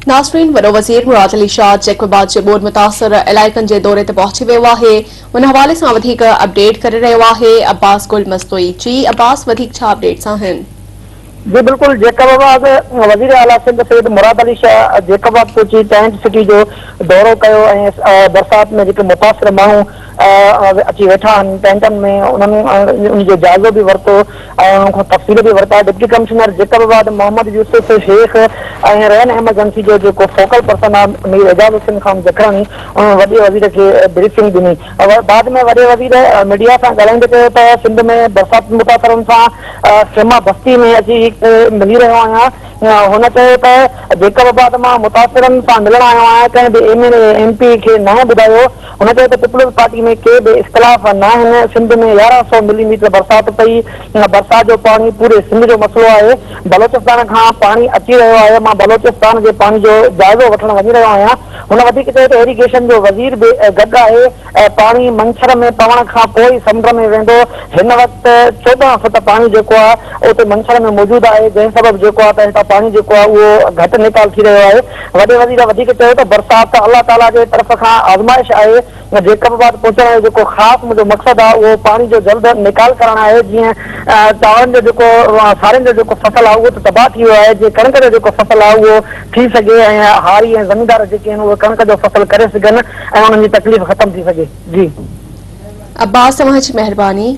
ناظرين وڏو وزير مراد علي شاهه جيڪب آباد جي ٻوڏ متاثر علائقن جي دوري تي پهچي ويو آهي ان حوالي سان وڌيڪ اپڊيٽ ڪري رهيو آهي عباس گل مستوئي جي عباس وڌيڪ ڇا اپڊيٽس آهن. جي بلڪل جيڪب آباد وزير اعليٰ سنڌ سيد مراد علي شاهه جيڪب آباد پهچي ٽينٽ سٽي جو دورو ڪيو ۽ برسات ۾ جيڪي متاثر ماڻهو اچي ويٺا آهن ٽينٽن ۾ انهن ان جو جائزو به ورتو ۽ انهن کان تفصيل به ورتا. Deputy commissioner Jacobabad Muhammad Yousuf Shaikh ۽ rain emergency جو جيڪو فوڪل پرسن آهي مير اعجاز حسين خان جکراڻي انهن وڏي وزير کي بريفنگ ڏني. بعد ۾ وڏي وزير ميڊيا سان ڳالهائيندي چيو ته سنڌ ۾ برسات متاثرن سان خيما بستي ۾ اچي ملي رهيو آهيان. هن چيو ته جيڪب آباد مان متاثرن سان ملڻ آيو آهيان ڪنهن به ايم اين اي ايم پي کي ناهي ٻڌايو. هن چيو ته پيپلز پارٽي ۾ ڪي به اختلاف ناهن، سنڌ ۾ 1100 ملي ميٽر برسات پئي، برسات جو پاڻي پوري سنڌ جو مسئلو آهي، بلوچستان کان پاڻي اچي رهيو آهي، مان بلوچستان جي پاڻي جو جائزو وٺڻ وڃي رهيو آهيان. هن وڌيڪ چيو ته ايريگيشن جو وزير به گڏ آهي، پاڻي منڇر ۾ پوڻ کان پوء ئي سمنڊ ۾ ويندو، هن وقت 14 فٽ پاڻي جيڪو آهي اتي منڇر ۾ موجود آهي، جنهن سبب جيڪو آهي ته هتان پاڻي جيڪو آهي اهو گهٽ نيڪال ٿي رهيو آهي. وڏي وزير وڌيڪ چيو ته برسات الله تعاليٰ جي طرف کان آزمائش آهي، جيڪب آباد پهچڻ جو جيڪو خاص منهنجو مقصد آهي اهو پاڻي جو جلد نيڪال ڪرڻ آهي جيئن چانورن جو جيڪو سارين جو جيڪو فصل آهي اهو ته تباهه ٿي ويو آهي جيئن ڪڻڪ جو جيڪو فصل آهي اهو ٿي سگهي ۽ هاري ۽ زميندار جيڪي آهن اهي ڪڻڪ جو فصل ڪري سگهن ۽ انهن جي تڪليف ختم ٿي سگهي. جي. عباس اوهان جي مهرباني.